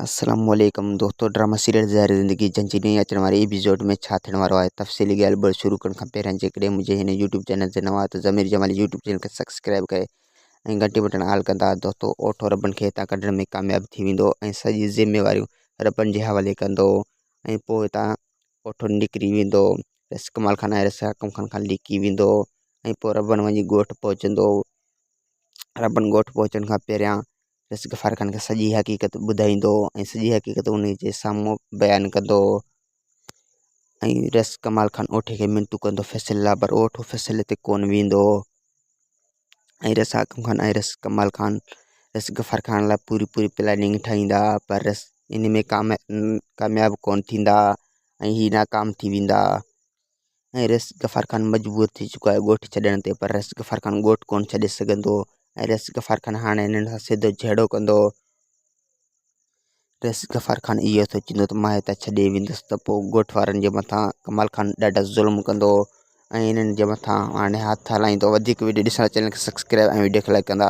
السلام عليڪم دوستو ڊراما سيريل زهر زندگي جنهن جي نئين اچڻ واري ايپيسوڊ ۾ ڇا ٿيڻ وارو آهي تفصيلي ڳالهه ٻولهه شروع ڪرڻ کان پهريان جيڪڏهن منهنجي هن يوٽيوب چينل تي نوان آهيو ته ضمير جمالي يوٽيوب چينل کي سبسڪرائب ڪري ۽ گهنٽي بٽڻ آل ڪندا دوستو اوٺو ربن کي هتان ڪڍڻ ۾ ڪامياب ٿي ويندو ۽ سڄي ذميواريون ربن جي حوالي ڪندو ۽ پوء هتان اوٺو نڪري ويندو رس ڪمال خان ۽ رس حاڪم خان کان لڪي ويندو ۽ پوء ربن وڃي ڳوٺ پهچندو ربن ڳوٺ پهچڻ کان پهريان رس غفار خان کي سڄي حقيقت ٻڌائيندو ۽ سڄي حقيقت ان جي سامهون بيان ڪندو ۽ رس ڪمال خان اوٺي کي منتون ڪندو فيصلي لاء پر اوٺو فيصلي تي ڪونه ويندو ۽ رس حاڪم خان ۽ رس ڪمال خان رس غفار خان لاء پوري پوري پلاننگ ٺاهيندا پر رس ان ۾ ڪامياب ڪونه ٿيندا ۽ هي ناڪام ٿي ويندا. ۽ رئيس غفار خان مجبور ٿي چڪو آهي ڳوٺ ڇڏڻ تي پر رئيس غفار خان ڳوٺ ڪونه ڇڏي سگهندو ۽ رئيس غفار خان هاڻي هنن سان سڌو جهيڙو ڪندو. رئيس غفار خان اهو سوچيندو ته مان هتان ڇڏي ويندس ته پوء ڳوٺ وارن جي مٿان ڪمال خان ڏاڍا ظلم ڪندو ۽ هنن جي مٿان هاڻي هٿ هلائيندو. وڌيڪ وڊيو ڏسڻ لاء چينل کي سبسڪرائب ۽ وڊيو کي لائيڪ ڪندا.